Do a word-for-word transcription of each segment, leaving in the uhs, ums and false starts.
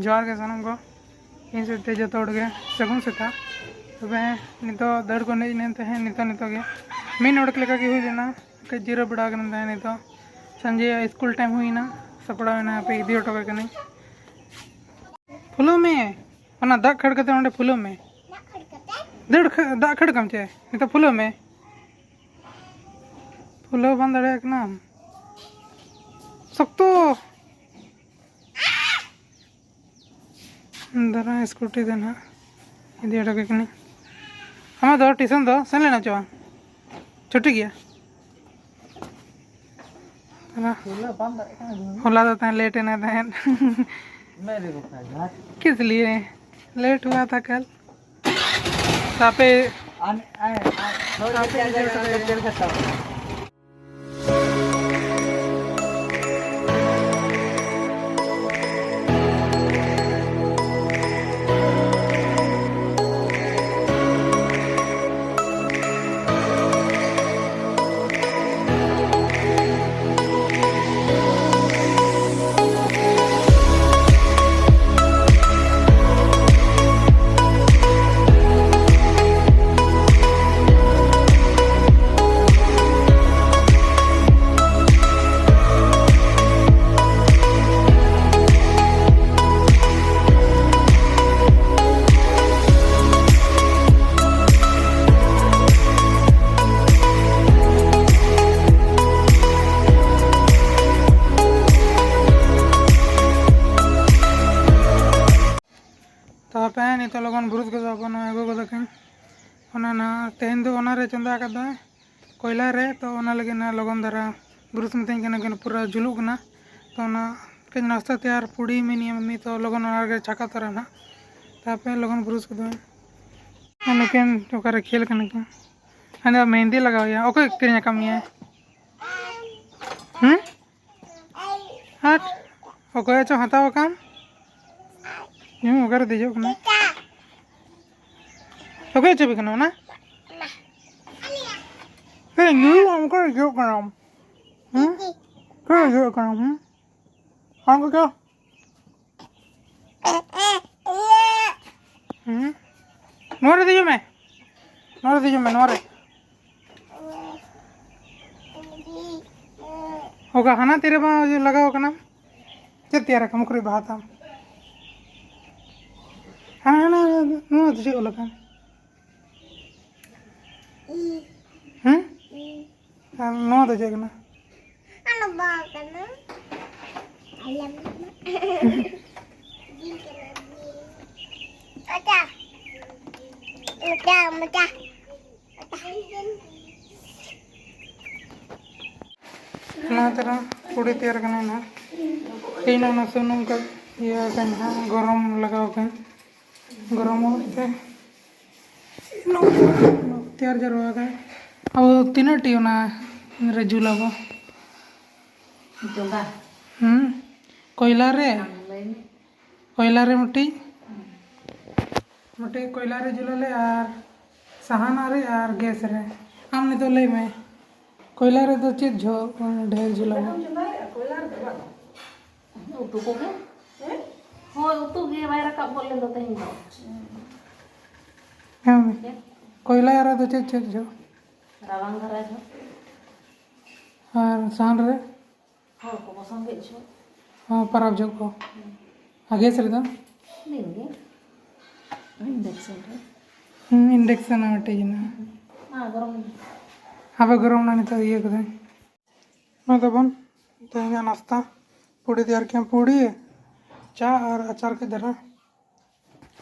ᱡᱚᱦᱟᱨ ᱜᱮ ᱥᱟᱱᱟᱢ ᱠᱚ, ᱤᱧ ᱥᱮᱫ ᱛᱮ ᱡᱚᱛᱚ ᱦᱚᱲ ᱜᱮ ᱥᱟᱹᱜᱩᱱ ᱥᱮᱛᱟᱜ᱾ ᱛᱚᱵᱮ ᱱᱤᱛᱚᱜ ᱫᱟᱹᱲ ᱠᱚ ᱮᱱᱮᱡ ᱮᱱ ᱛᱟᱦᱮᱸᱫ, ᱱᱤᱛᱚᱜ ᱱᱤᱛᱚᱜ ᱜᱮ ᱢᱤᱫ ᱱᱚᱰᱮᱠ ᱞᱮᱠᱟ ᱜᱮ ᱦᱩᱭ ᱞᱮᱱᱟ᱾ ᱠᱟᱹᱡ ᱡᱤᱨᱟᱹᱣ ᱵᱟᱲᱟ ᱟᱠᱟᱱᱟ ᱛᱟᱦᱮᱸᱫ᱾ ᱱᱤᱛᱚᱜ ᱥᱟᱸᱡᱮ ᱥᱠᱩᱞ ᱴᱟᱭᱤᱢ ᱦᱩᱭᱱᱟ, ᱥᱟᱯᱲᱟᱣ ᱮᱱᱟ, ᱦᱟᱯᱮ ᱤᱫᱤ ᱦᱚᱴᱚ ᱠᱟᱜ ᱠᱟᱹᱱᱟᱹᱧ᱾ ᱯᱷᱩᱞᱟᱹᱣ ᱢᱮ, ᱚᱱᱟ ᱫᱟᱜ ᱠᱷᱟᱹᱲ ᱠᱟᱛᱮ ᱚᱸᱰᱮ ᱯᱷᱩᱞᱟᱹᱣ ᱢᱮ᱾ ᱫᱟᱹᱲ ᱠᱷᱟᱹ- ᱫᱟᱜ ᱠᱷᱟᱹᱲ ᱠᱟᱢ ᱪᱮ? ᱱᱤᱛᱚᱜ ᱯᱷᱩᱞᱟᱹᱣ ᱢᱮ᱾ ᱯᱷᱩᱞᱟᱹᱣ ᱵᱟᱝ ᱫᱟᱲᱮᱭᱟᱜ ᱠᱟᱱᱟᱢ, ᱥᱚᱠᱛᱚ᱾ ᱫᱟᱨᱟ ᱥᱠᱩᱴᱤ ᱫᱚ ᱱᱟᱦᱟᱜ ᱤᱫᱤ ᱦᱚᱴᱚ ᱠᱟᱹᱧ ᱠᱟᱹᱱᱟᱹᱧ᱾ ᱟᱢᱟᱜ ᱫᱚ ᱴᱤᱭᱩᱥᱚᱱ ᱫᱚ ᱥᱮᱱ ᱞᱮᱱᱟ ᱪᱮ ᱵᱟᱝ? ᱪᱷᱩᱴᱤ ᱜᱮᱭᱟ᱾ ᱫᱟᱨᱟ, ᱦᱚᱞᱟ ᱫᱚ ᱛᱟᱦᱮᱸ ᱞᱮᱴ ᱮᱱᱟ ᱛᱟᱦᱮᱸᱫ᱾ ᱠᱤᱥ ᱞᱤᱭᱮ ᱞᱮᱴ ᱦᱩᱣᱟ ᱛᱷᱟ ᱠᱟᱞ? ᱛᱟᱯᱮ ᱛᱚ ᱦᱟᱯᱮ ᱱᱤᱛᱚᱜ ᱞᱚᱜᱚᱱ ᱵᱨᱩᱥ ᱜᱚᱫᱚᱜ ᱟᱵᱚᱱ, ᱱᱚᱣᱟ ᱟᱹᱜᱩ ᱜᱚᱫ ᱟᱹᱠᱤᱱ᱾ ᱚᱱᱟ ᱱᱟ ᱛᱮᱦᱮᱧ ᱫᱚ ᱚᱱᱟᱨᱮ ᱪᱚᱸᱫᱟ ᱟᱠᱟᱫᱟ ᱠᱚᱭᱞᱟ ᱨᱮ, ᱛᱚ ᱚᱱᱟ ᱞᱟᱹᱜᱤᱫ ᱱᱟ ᱞᱚᱜᱚᱱ ᱫᱷᱟᱨᱟ ᱵᱨᱩᱥ ᱢᱤᱛᱟᱹᱧ ᱠᱟᱱᱟ ᱠᱤᱱ ᱯᱩᱨᱟᱹ ᱡᱩᱞᱩᱜ ᱠᱟᱱᱟ᱾ ᱛᱚ ᱚᱱᱟ ᱠᱟᱹᱡ ᱱᱟᱥᱛᱟ ᱛᱮᱭᱟᱨ ᱯᱩᱲᱤ ᱢᱮᱱᱤᱭᱟ ᱢᱤ, ᱛᱚ ᱞᱚᱜᱚᱱ ᱚᱱᱟ ᱨᱮᱜᱮ ᱪᱷᱟᱠᱟ ᱛᱚᱨᱟ ᱱᱟᱦᱟᱜ᱾ ᱛᱟᱯᱮ ᱞᱚᱜᱚᱱ ᱵᱨᱩᱥ ᱠᱚᱫᱚ᱾ ᱟᱨ ᱱᱩᱠᱤᱱ ᱚᱠᱟᱨᱮ ᱠᱷᱮᱞ ᱠᱟᱱᱟ ᱠᱤᱱ? ᱦᱟᱸᱰᱮ ᱢᱮᱦᱮᱱᱫᱤ ᱞᱟᱜᱟᱣ ᱮᱭᱟ᱾ ᱚᱠᱚᱭ ᱠᱤᱨᱤᱧ ᱟᱠᱟᱫ ᱢᱮᱭᱟ? ᱦᱩᱸ? ᱟᱨ ᱚᱠᱚᱭ ᱪᱚ ᱦᱟᱛᱟᱣ ᱟᱠᱟᱱ? ᱦᱩᱸ, ᱚᱠᱟᱨᱮ ᱫᱮᱡᱚᱜ ᱠᱟᱱᱟ? ᱚᱠᱚᱭ ᱪᱟᱹᱵᱤ ᱠᱟᱱᱟ ᱚᱱᱟ? ᱦᱮᱸ, ᱧᱩᱭ ᱟᱢ, ᱚᱠᱟᱨᱮ ᱫᱮᱡᱚᱜ ᱠᱟᱱᱟᱢ? ᱦᱩᱸ? ᱚᱠᱟᱨᱮ ᱫᱮᱡᱚᱜ ᱠᱟᱱᱟᱢ? ᱦᱩᱸ? ᱟᱢ ᱠᱚ ᱪᱚ? ᱱᱚᱣᱟ ᱨᱮ ᱫᱮᱡᱚᱜ ᱢᱮ, ᱱᱚᱣᱟ ᱨᱮ ᱫᱮᱡᱚᱜ ᱢᱮ, ᱱᱚᱣᱟ ᱨᱮ᱾ ᱚᱠᱟ ᱦᱟᱱᱟ ᱛᱤᱨᱮ ᱵᱟᱝ ᱞᱟᱜᱟᱣ ᱠᱟᱱᱟ? ᱪᱮᱫ ᱛᱮᱭᱟᱨ ᱟᱠᱟᱢ? ᱩᱠᱩᱨᱤᱡ ᱵᱟᱦᱟ ᱛᱟᱢ᱾ ᱦᱟᱱᱟ, ᱦᱟᱱᱟ, ᱱᱚᱣᱟ ᱫᱚ ᱪᱮᱫ ᱚᱞ ᱟᱠᱟᱱ? ᱦᱮᱸ? ᱟᱨ ᱱᱚᱣᱟ ᱫᱚ ᱪᱮᱫ ᱠᱟᱱᱟ? ᱟᱞᱚ ᱵᱟᱝ ᱠᱟᱱᱟ᱾ ᱟᱞᱚ ᱵᱟᱝ ᱠᱟᱱᱟ᱾ ᱜᱤ ᱠᱟᱱᱟ, ᱜᱤ᱾ ᱢᱚᱪᱟ᱾ ᱢᱚᱪᱟ, ᱢᱚᱪᱟ᱾ ᱱᱚᱣᱟ ᱛᱮᱫᱚ ᱯᱩᱲᱤ ᱛᱮᱭᱟᱨ ᱠᱟᱱᱟ ᱱᱟᱦᱟᱜ᱾ ᱛᱮᱦᱮᱧ ᱚᱱᱟ ᱥᱩᱱᱩᱢ ᱠᱚ ᱤᱭᱟᱹ ᱟᱠᱟᱱ ᱱᱟᱦᱟᱜ, ᱜᱚᱨᱚᱢ ᱞᱟᱜᱟᱣ ᱟᱠᱟᱱ᱾ ᱜᱚᱨᱚᱢᱚᱜ ᱛᱮ ᱛᱮᱭᱟᱨ ᱡᱟᱣᱨᱟ ᱟᱠᱟᱱ᱾ ᱟᱵᱚ ᱛᱤᱱᱟᱹᱜ ᱴᱤ ᱚᱱᱟ ᱨᱮ ᱡᱩᱞ ᱟᱵᱚ? ᱪᱚᱸᱫᱟ᱾ ᱦᱩᱸ, ᱠᱚᱭᱞᱟ ᱨᱮ᱾ ᱟᱢ ᱞᱟᱹᱭ ᱢᱮ᱾ ᱠᱚᱭᱞᱟ ᱨᱮ ᱢᱤᱫᱴᱤᱡ, ᱢᱤᱫᱴᱤᱡ ᱠᱚᱭᱞᱟ ᱨᱮ ᱡᱩᱞ ᱟᱞᱮ ᱟᱨ ᱥᱟᱦᱟᱱ ᱨᱮ ᱟᱨ ᱜᱮᱥ ᱨᱮ᱾ ᱟᱢ ᱱᱤᱛᱚᱜ ᱞᱟᱹᱭ ᱢᱮ, ᱠᱚᱭᱞᱟ ᱨᱮᱫᱚ ᱪᱮᱫ ᱡᱚ ᱰᱷᱮᱨ ᱡᱩᱞ ᱟᱵᱚ? ᱪᱚᱸᱫᱟᱭᱟ, ᱠᱚᱭᱞᱟ ᱨᱮᱫᱚ ᱵᱟᱝ᱾ ᱩᱛᱩ ᱠᱚᱜᱮ? ᱦᱮᱸ? ᱦᱳᱭ, ᱩᱛᱩ ᱜᱮ ᱵᱟᱭ ᱨᱟᱠᱟᱵ ᱜᱚᱫ ᱞᱮᱱ ᱫᱚ ᱛᱮᱦᱮᱧ ᱫᱚ᱾ ᱦᱮᱸ, ᱪᱮᱫ? ᱠᱚᱭᱞᱟ ᱨᱮᱫᱚ ᱪᱮᱫ ᱪᱮᱫ ᱡᱚ? ᱨᱟᱵᱟᱝ ᱫᱷᱟᱨᱟ ᱡᱚ᱾ ᱟᱨ ᱥᱟᱦᱟᱱ ᱨᱮ? ᱦᱚᱲ ᱠᱚ ᱵᱚᱥᱚᱝ ᱠᱮᱫ ᱪᱚ᱾ ᱦᱚᱸ, ᱯᱟᱨᱟᱵᱽ ᱡᱚᱦᱚᱜ ᱠᱚ᱾ ᱟᱨ ᱜᱮᱥ ᱨᱮᱫᱚ? ᱫᱤᱱ ᱜᱮ᱾ ᱤᱱᱰᱟᱠᱥᱚᱱ ᱨᱮ᱾ ᱦᱩᱸ, ᱤᱱᱰᱟᱠᱥᱚᱱ ᱦᱚᱸ ᱢᱤᱫᱴᱮᱡ ᱦᱮᱱᱟᱜᱼᱟ᱾ ᱦᱮᱸ, ᱜᱚᱨᱚᱢ᱾ ᱦᱟᱯᱮ ᱜᱚᱨᱚᱢ ᱱᱟ, ᱱᱤᱛᱚᱜ ᱤᱭᱟᱹ ᱠᱟᱫᱟᱹᱧ᱾ ᱱᱚᱣᱟ ᱛᱟᱵᱚᱱ ᱛᱮᱦᱮᱧᱟᱜ ᱱᱟᱥᱛᱟ᱾ ᱯᱩᱲᱤ ᱛᱮᱭᱟᱨ ᱠᱮᱫᱼᱟ, ᱯᱩᱲᱤ, ᱪᱟ ᱟᱨ ᱟᱪᱟᱨ ᱠᱟᱹᱡ ᱫᱷᱟᱨᱟ᱾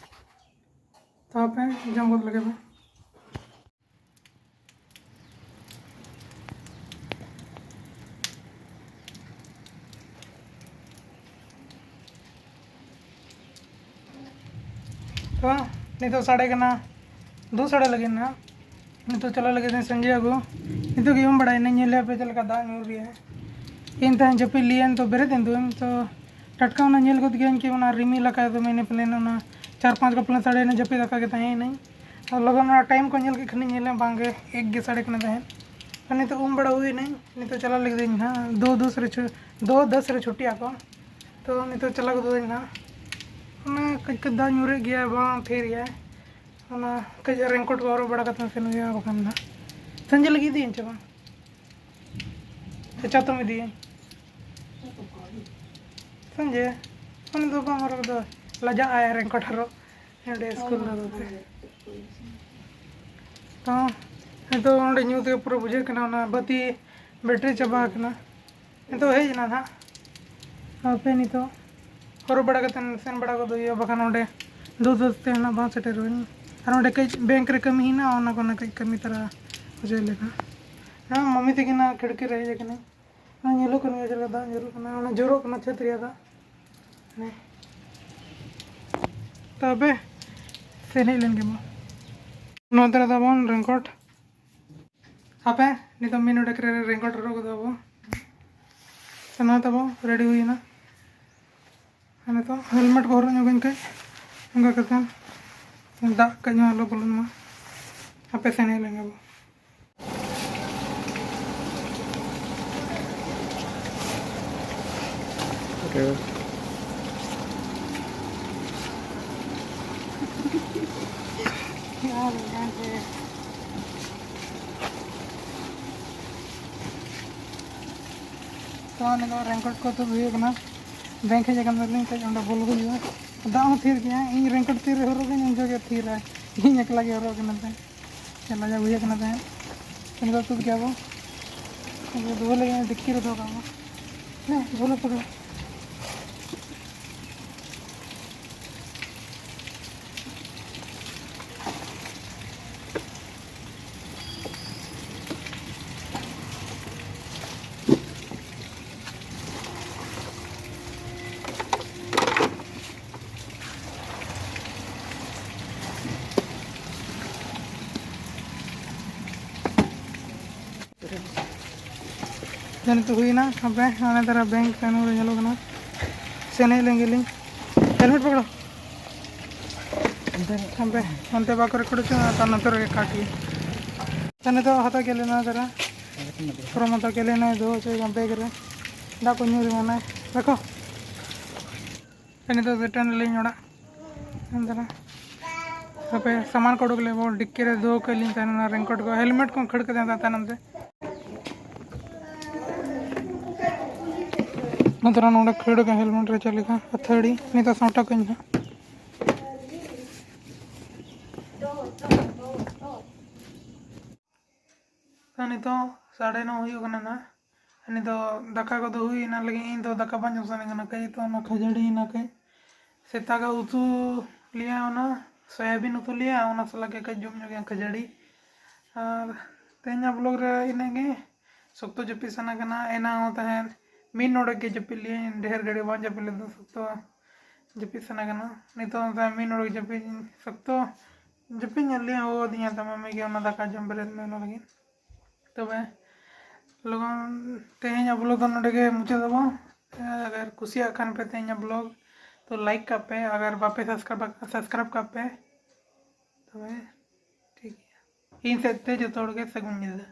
ᱛᱚ ᱦᱟᱯᱮ ᱡᱚᱢ ᱜᱚᱫ ᱞᱮᱜᱮ ᱵᱚᱱ᱾ ᱛᱚ ᱱᱤᱛᱚᱜ ᱥᱟᱰᱮ ᱠᱟᱱᱟ, ᱫᱩ ᱥᱟᱰᱮ ᱞᱟᱹᱜᱤᱫ ᱱᱟᱦᱟᱜ᱾ ᱱᱤᱛᱚᱜ ᱪᱟᱞᱟᱜ ᱞᱟᱹᱜᱤᱫ ᱥᱟᱹᱧᱡᱤ ᱟᱹᱜᱩ᱾ ᱱᱤᱛᱚᱜ ᱜᱮ ᱩᱢ ᱵᱟᱲᱟᱭᱮᱱᱟᱹᱧ, ᱧᱮᱞ ᱞᱮ ᱦᱟᱯᱮ ᱪᱮᱫ ᱞᱮᱠᱟ ᱫᱟᱜ ᱧᱩᱨ ᱨᱮᱭᱟᱜ᱾ ᱤᱧ ᱛᱟᱦᱮᱸ ᱡᱟᱹᱯᱤᱫ ᱞᱮᱭᱟᱹᱧ, ᱛᱚ ᱵᱮᱨᱮᱫ ᱮᱱ ᱫᱩᱧ, ᱛᱚ ᱴᱟᱴᱠᱟ ᱚᱱᱟ ᱧᱮᱞ ᱜᱚᱫ ᱜᱤᱭᱟᱹᱧ ᱠᱤ ᱚᱱᱟ ᱨᱤᱢᱤᱞ ᱟᱠᱟᱫ ᱫᱚ, ᱢᱮᱱᱮ ᱯᱟᱞᱮᱱ ᱚᱱᱟ ᱪᱟᱨ ᱯᱟᱸᱪ ᱠᱚᱯᱞᱟ ᱥᱟᱰᱮᱭᱮᱱᱟ, ᱡᱟᱹᱯᱤᱫ ᱟᱠᱟᱫ ᱜᱮ ᱛᱟᱦᱮᱸᱭᱮᱱᱟᱹᱧ᱾ ᱟᱨ ᱞᱚᱜᱚᱱ ᱚᱱᱟ ᱴᱟᱭᱤᱢ ᱠᱚ ᱧᱮᱞ ᱠᱮᱫ ᱠᱷᱟᱱᱤᱧ, ᱧᱮᱞᱮ ᱵᱟᱝᱜᱮ ᱮᱠ ᱜᱮ ᱥᱟᱰᱮ ᱠᱟᱱᱟ ᱛᱟᱦᱮᱸᱫ᱾ ᱟᱨ ᱱᱤᱛᱚᱜ ᱩᱢ ᱵᱟᱲᱟ ᱦᱩᱭᱱᱟᱹᱧ, ᱱᱤᱛᱚᱜ ᱪᱟᱞᱟᱜ ᱞᱟᱹᱜᱤᱫ ᱤᱧ ᱦᱟᱸᱜ, ᱫᱩ ᱫᱚᱥ ᱨᱮ ᱪᱷᱩ-, ᱫᱩ ᱫᱚᱥ ᱨᱮ ᱪᱷᱩᱴᱤᱜ ᱟᱠᱚ᱾ ᱛᱚ ᱱᱤᱛᱚᱜ ᱪᱟᱞᱟᱣ ᱜᱚᱫᱚᱜ ᱟᱹᱧ ᱦᱟᱸᱜ᱾ ᱚᱱᱟ ᱠᱟᱹᱡ ᱠᱟᱹᱡ ᱫᱟᱜ ᱧᱩᱨᱮᱫ ᱜᱮᱭᱟ, ᱵᱟᱝ ᱛᱷᱤᱨ ᱜᱮᱭᱟ᱾ ᱚᱱᱟ ᱠᱟᱹᱡ ᱨᱮᱱᱠᱳᱴ ᱠᱚ ᱦᱚᱨᱚᱜ ᱵᱟᱲᱟ ᱠᱟᱛᱮ ᱥᱮᱱ ᱦᱩᱭᱩᱜᱼᱟ, ᱵᱟᱠᱷᱟᱱ ᱱᱟᱦᱟᱜ ᱥᱟᱸᱡᱮ ᱞᱟᱹᱜᱤᱫ ᱤᱫᱤᱭᱟᱹᱧ ᱪᱮ ᱵᱟᱝ? ᱥᱮ ᱪᱟᱛᱚᱢ ᱤᱫᱤᱭᱟᱹᱧ? ᱥᱟᱸᱡᱮ, ᱩᱱᱤ ᱫᱚ ᱵᱟᱝ ᱦᱚᱨᱚᱜ ᱫᱚ, ᱞᱟᱡᱟᱜ ᱟᱭ ᱨᱮᱱᱠᱳᱴ ᱦᱚᱨᱚᱜ ᱚᱸᱰᱮ ᱥᱠᱩᱞ ᱨᱮᱫᱚ᱾ ᱛᱚ ᱱᱤᱛᱚᱜ ᱚᱸᱰᱮ ᱧᱩᱛ ᱜᱮ ᱯᱩᱨᱟᱹ ᱵᱩᱡᱷᱟᱹᱜ ᱠᱟᱱᱟ, ᱚᱱᱟ ᱵᱟᱹᱛᱤ ᱵᱮᱴᱨᱤ ᱪᱟᱵᱟ ᱟᱠᱟᱱᱟ᱾ ᱱᱤᱛᱚᱜ ᱦᱮᱡ ᱮᱱᱟ ᱱᱟᱦᱟᱜ᱾ ᱦᱟᱯᱮ ᱱᱤᱛᱚᱜ ᱦᱚᱨᱚᱜ ᱵᱟᱲᱟ ᱠᱟᱛᱮ ᱥᱮᱱ ᱵᱟᱲᱟ ᱜᱚᱫᱚᱜ ᱦᱩᱭᱩᱜᱼᱟ, ᱵᱟᱠᱷᱟᱱ ᱚᱸᱰᱮ ᱫᱩ ᱫᱩ ᱛᱮ ᱱᱟᱦᱟᱜ ᱵᱟᱝ ᱥᱮᱴᱮᱨᱚᱜᱼᱟ᱾ ᱟᱨ ᱚᱸᱰᱮ ᱠᱟᱹᱡ ᱵᱮᱝᱠ ᱨᱮ ᱠᱟᱹᱢᱤ ᱦᱮᱱᱟᱜᱼᱟ, ᱚᱱᱟ ᱠᱚ ᱱᱟᱦᱟᱜ ᱠᱟᱹᱡ ᱠᱟᱹᱢᱤ ᱛᱟᱨᱟ ᱦᱚᱪᱚᱭ ᱞᱮᱱᱟ᱾ ᱦᱮᱸ, ᱢᱟᱢᱤ ᱛᱟᱹᱠᱤᱱᱟᱜ ᱠᱷᱤᱲᱠᱤ ᱨᱮ ᱦᱮᱡ ᱟᱠᱟᱱᱟᱹᱧ᱾ ᱦᱮᱸ, ᱧᱮᱞᱚᱜ ᱠᱟᱱ ᱜᱮᱭᱟ ᱪᱮᱫ ᱞᱮᱠᱟ ᱫᱟᱜ ᱧᱩᱨᱩᱜ ᱠᱟᱱᱟ, ᱚᱱᱟ ᱡᱚᱨᱚᱜ ᱠᱟᱱᱟ ᱪᱷᱟᱹᱫᱽ ᱨᱮᱭᱟᱜ ᱫᱟᱜ᱾ ᱦᱮᱸ᱾ ᱛᱚᱵᱮ ᱥᱮᱱ ᱦᱮᱡ ᱞᱮᱱ ᱜᱮ ᱢᱟ᱾ ᱱᱚᱣᱟ ᱫᱷᱟᱨᱮ ᱛᱟᱵᱚᱱ ᱨᱮᱱᱠᱳᱴ᱾ ᱦᱟᱯᱮ, ᱱᱤᱛᱚᱜ ᱢᱮᱱ ᱚᱰᱮᱠ ᱨᱮ ᱨᱮᱱᱠᱳᱴ ᱦᱚᱨᱚᱜ ᱠᱟᱫᱟ ᱵᱚ᱾ ᱥᱮ ᱱᱚᱣᱟ ᱛᱟᱵᱚ ᱨᱮᱰᱤ ᱦᱩᱭᱮᱱᱟ᱾ ᱟᱨ ᱱᱤᱛᱚᱜ ᱦᱮᱞᱢᱮᱴ ᱠᱚ ᱦᱚᱨᱚᱜ ᱧᱚᱜᱟᱹᱧ ᱠᱷᱟᱡ, ᱚᱱᱠᱟ ᱠᱟᱛᱮ ᱫᱟᱜ ᱠᱟᱹᱡ ᱦᱚᱸ ᱟᱞᱚ ᱵᱚᱞᱚᱱ ᱢᱟ᱾ ᱦᱟᱯᱮ ᱥᱮᱱ ᱦᱮᱡ ᱞᱮᱱ ᱜᱮ ᱵᱚ᱾ ᱛᱚ, ᱱᱤᱛᱚᱜ ᱨᱮᱱᱠᱳᱴ ᱠᱚ ᱛᱩᱫ ᱦᱩᱭᱩᱜ ᱠᱟᱱᱟ᱾ ᱵᱮᱝᱠ ᱦᱮᱡ ᱟᱠᱟᱱ ᱛᱟᱞᱤᱧ, ᱠᱟᱹᱡ ᱚᱸᱰᱮ ᱵᱚᱞᱚ ᱦᱩᱭᱩᱜᱼᱟ᱾ ᱫᱟᱜ ᱦᱚᱸ ᱛᱷᱤᱨ ᱜᱮᱭᱟ, ᱤᱧ ᱨᱮᱱᱠᱳᱴ ᱛᱤᱨᱮ ᱦᱚᱨᱚᱜᱟᱹᱧ ᱩᱱ ᱡᱚᱠᱷᱮᱡ ᱛᱷᱤᱨᱟ, ᱤᱧ ᱮᱠᱞᱟ ᱜᱮ ᱦᱚᱨᱚᱜ ᱠᱟᱱᱟ ᱛᱟᱦᱮᱸᱫ᱾ ᱪᱮᱫ ᱞᱟᱡᱟᱣ ᱵᱩᱡᱷᱟᱹᱜ ᱠᱟᱱᱟ ᱛᱟᱦᱮᱸᱫ᱾ ᱱᱤᱛᱚᱜ ᱛᱩᱫ ᱠᱮᱜᱼᱟ ᱵᱚ᱾ ᱫᱩᱦᱟᱹ ᱞᱟᱹᱜᱤᱫ ᱰᱤᱠᱠᱤ ᱨᱮ ᱫᱚᱦᱚ ᱠᱟᱜ ᱢᱟ᱾ ᱦᱮᱸ, ᱫᱩᱦᱟᱹ ᱯᱟᱠᱲᱟ᱾ ᱱᱤᱛᱚᱜ ᱦᱩᱭᱱᱟ, ᱦᱟᱯᱮ ᱚᱱᱮ ᱛᱟᱨᱟ ᱵᱮᱝᱠ ᱛᱟᱭᱱᱚᱢ ᱨᱮ ᱧᱮᱞᱚᱜ ᱠᱟᱱᱟ᱾ ᱥᱮᱱ ᱦᱮᱡ ᱞᱮᱱ ᱜᱮᱞᱤᱧ᱾ ᱦᱮᱞᱢᱮᱴ ᱯᱟᱠᱲᱚ᱾ ᱦᱟᱯᱮ ᱚᱱᱛᱮ ᱵᱟᱠᱚ ᱨᱮᱠᱚᱨᱰ ᱦᱚᱪᱚ, ᱟᱨ ᱱᱚᱛᱮ ᱨᱮᱜᱮ ᱠᱟᱴ ᱜᱮ᱾ ᱛᱚ ᱱᱤᱛᱚᱜ ᱦᱟᱛᱟᱣ ᱠᱮᱫ ᱞᱮ ᱱᱚᱣᱟ ᱫᱷᱟᱨᱟ ᱯᱷᱨᱚᱢ ᱦᱟᱛᱟᱣ ᱠᱮᱫ ᱞᱮ ᱱᱚᱣᱟ ᱫᱚᱦᱚ ᱦᱚᱪᱚᱭ ᱠᱟᱱ ᱵᱮᱜᱽ ᱨᱮ᱾ ᱫᱟᱜ ᱠᱚ ᱧᱩ ᱨᱮ ᱢᱟᱱᱮ ᱨᱟᱠᱷᱚ᱾ ᱛᱚ ᱱᱤᱛᱚᱜ ᱥᱮᱴᱮᱨ ᱱᱟᱞᱤᱧ ᱚᱲᱟᱜ᱾ ᱮᱱ ᱫᱷᱟᱨᱟ ᱛᱚᱵᱮ ᱥᱟᱢᱟᱱ ᱠᱚ ᱩᱰᱩᱠ ᱞᱮ ᱵᱚᱞ ᱰᱤᱠᱠᱤ ᱨᱮ ᱫᱚᱦᱚ ᱠᱟᱜ ᱞᱤᱧ ᱛᱟᱦᱮᱱᱟ, ᱨᱮᱱᱠᱳᱴ ᱠᱚ, ᱦᱮᱞᱢᱮᱴ ᱠᱚ ᱠᱷᱟᱹᱲ ᱠᱟᱛᱮ ᱛᱟᱦᱮᱱᱟ ᱛᱟᱭᱱᱚᱢ ᱛᱮ᱾ ᱱᱚᱛᱮ ᱨᱮ ᱱᱚᱰᱮ ᱠᱷᱟᱹᱲ ᱠᱟᱜ ᱦᱮᱞᱢᱮᱴ ᱨᱮ ᱪᱮᱫ ᱞᱮᱠᱟ ᱟᱹᱛᱷᱟᱹᱲᱤ, ᱱᱤᱛᱚᱜ ᱥᱟᱢᱴᱟᱣ ᱠᱟᱹᱧ ᱦᱟᱸᱜ᱾ ᱛᱚ ᱱᱤᱛᱚᱜ ᱥᱟᱰᱮ ᱱᱚ ᱦᱩᱭᱩᱜ ᱠᱟᱱᱟ ᱱᱟᱦᱟᱜ᱾ ᱱᱤᱛᱚᱜ ᱫᱟᱠᱟ ᱠᱚᱫᱚ ᱦᱩᱭ ᱮᱱᱟ, ᱞᱟᱹᱜᱤᱫ ᱤᱧ ᱫᱚ ᱫᱟᱠᱟ ᱵᱟᱝ ᱡᱚᱢ ᱥᱟᱱᱟ ᱠᱟᱱᱟ, ᱠᱟᱹᱡ ᱛᱚ ᱚᱱᱟ ᱠᱷᱟᱹᱡᱟᱹᱲᱤ ᱦᱮᱱᱟᱜ ᱠᱟᱹᱡ᱾ ᱥᱮᱛᱟᱜᱟᱜ ᱩᱛᱩ ᱞᱮᱭᱟ ᱚᱱᱟ ᱥᱚᱭᱟᱵᱤᱱ ᱩᱛᱩ ᱞᱮᱭᱟ, ᱚᱱᱟ ᱥᱟᱞᱟᱜ ᱜᱮ ᱠᱟᱹᱡ ᱡᱚᱢ ᱧᱚᱜ ᱜᱮᱭᱟ ᱠᱷᱟᱹᱡᱟᱹᱲᱤ᱾ ᱟᱨ ᱛᱮᱦᱮᱧᱟᱜ ᱵᱞᱚᱜ ᱨᱮ ᱤᱱᱟᱹᱜ ᱜᱮ᱾ ᱥᱚᱠᱛᱚ ᱡᱟᱹᱯᱤᱫ ᱥᱟᱱᱟ ᱠᱟᱱᱟ, ᱮᱱᱟᱝ ᱦᱚᱸ ᱛᱟᱦᱮᱸᱫ ᱢᱤᱫ ᱱᱚᱰᱮᱠ ᱜᱮ ᱡᱟᱹᱯᱤᱫ ᱞᱮᱭᱟᱹᱧ, ᱰᱷᱮᱨ ᱜᱷᱟᱹᱲᱤᱡ ᱵᱟᱝ ᱡᱟᱹᱯᱤᱫ ᱞᱮᱫᱟ, ᱥᱚᱠᱛᱚ ᱡᱟᱹᱯᱤᱫ ᱥᱟᱱᱟ ᱠᱟᱱᱟ᱾ ᱱᱤᱛᱚᱜ ᱦᱚᱸ ᱛᱟᱦᱮᱸᱫ ᱢᱤᱫ ᱱᱚᱰᱮᱠ ᱡᱟᱹᱯᱤᱫ, ᱥᱚᱠᱛᱚ ᱡᱟᱹᱯᱤᱫ ᱧᱚᱜ ᱞᱮᱭᱟ, ᱦᱚᱦᱚ ᱟᱹᱫᱤᱧᱟ ᱛᱟᱢᱟ ᱢᱮ ᱜᱮ ᱚᱱᱟ ᱫᱟᱠᱟ ᱡᱚᱢ ᱵᱮᱨᱮᱫ ᱢᱮ ᱚᱱᱟ ᱞᱟᱹᱜᱤᱫ᱾ ᱛᱚᱵᱮ ᱞᱚᱜᱚᱱ ᱛᱮᱦᱮᱧᱟᱜ ᱵᱞᱚᱜ ᱫᱚ ᱱᱚᱰᱮ ᱜᱮ ᱢᱩᱪᱟᱹᱫ ᱟᱵᱚᱱ᱾ ᱟᱜᱟᱨ ᱠᱩᱥᱤᱭᱟᱜ ᱠᱷᱟᱱ ᱯᱮ ᱛᱮᱦᱮᱧᱟᱜ ᱵᱞᱚᱜ ᱛᱚ ᱞᱟᱭᱤᱠ ᱠᱟᱜ ᱯᱮ, ᱟᱜᱟᱨ ᱵᱟᱯᱮ ᱥᱟᱵᱥᱠᱨᱟᱭᱤᱵ ᱥᱟᱵᱥᱠᱨᱟᱭᱤᱵ ᱠᱟᱜ ᱯᱮ᱾ ᱛᱚᱵᱮ ᱴᱷᱤᱠ ᱜᱮᱭᱟ, ᱤᱧ ᱥᱮᱫ ᱛᱮ ᱡᱚᱛᱚ ᱦᱚᱲ ᱜᱮ ᱥᱟᱹᱜᱩᱱ ᱧᱤᱫᱟᱹ᱾